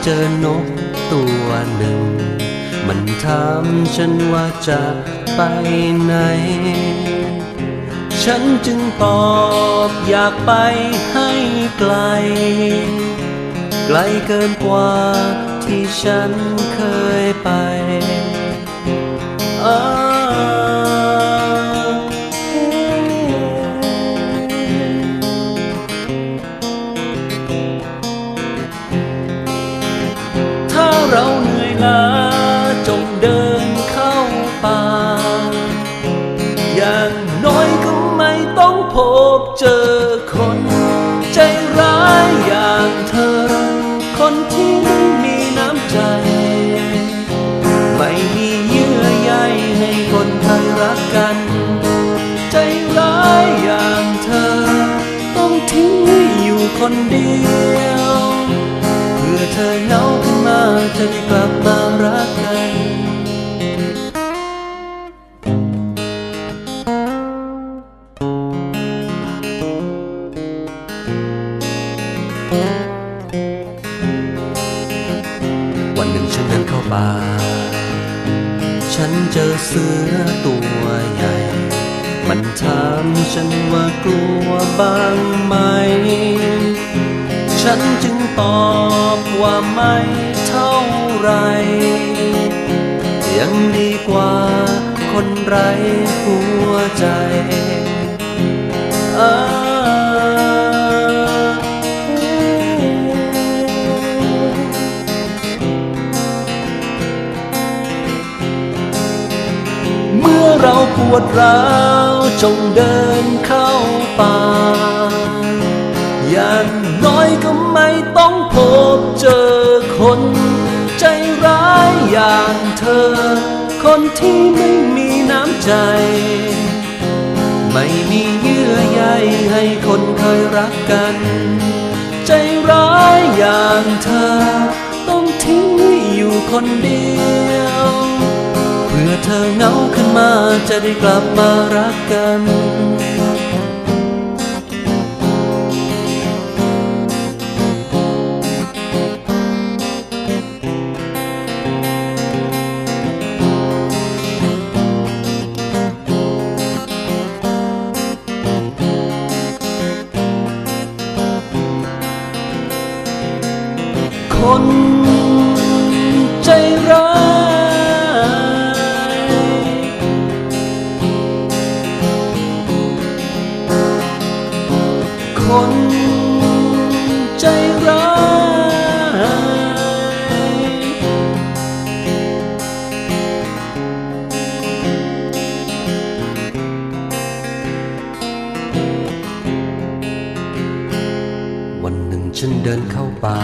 เจอนกตัวหนึ่ง มันถามฉันว่าจะไปไหน ฉันจึงตอบอยากไปให้ไกล ไกลเกินกว่าที่ฉันเคยไป ถ้าเราเหนื่อยล้าจงเดินเข้าป่า อย่างน้อยก็ไม่ต้องพบเจอคนใจร้ายอย่างเธอ คนที่ไม่มีน้ำใจ ไม่มีเยื่อใยให้คนเคยรักกัน ใจร้ายอย่างเธอ ต้องทิ้งให้อยู่คนเดียว เพื่อเธอเหงาขึ้นมาจะได้กลับมารักกัน วันหนึ่งฉันเดินเข้าป่า ฉันเจอเสือตัวใหญ่ มันถามฉันว่ากลัวบ้างไหม ฉันจึงตอบว่าไม่เท่าไหร่ ยังดีกว่าคนไร้หัวใจ เมื่อเราปวดร้าวจงเดินเข้าป่า อย่างน้อยก็ไม่ต้องพบเจอคนใจร้ายอย่างเธอ คนที่ไม่มีน้ำใจ ไม่มีเยื่อใยให้คนเคยรักกัน ใจร้ายอย่างเธอ ต้องทิ้งให้อยู่คนเดียว เพื่อเธอเหงาขึ้นมาจะได้กลับมารักกัน คนใจร้าย คนใจร้าย วันหนึ่งฉันเดินเข้าป่า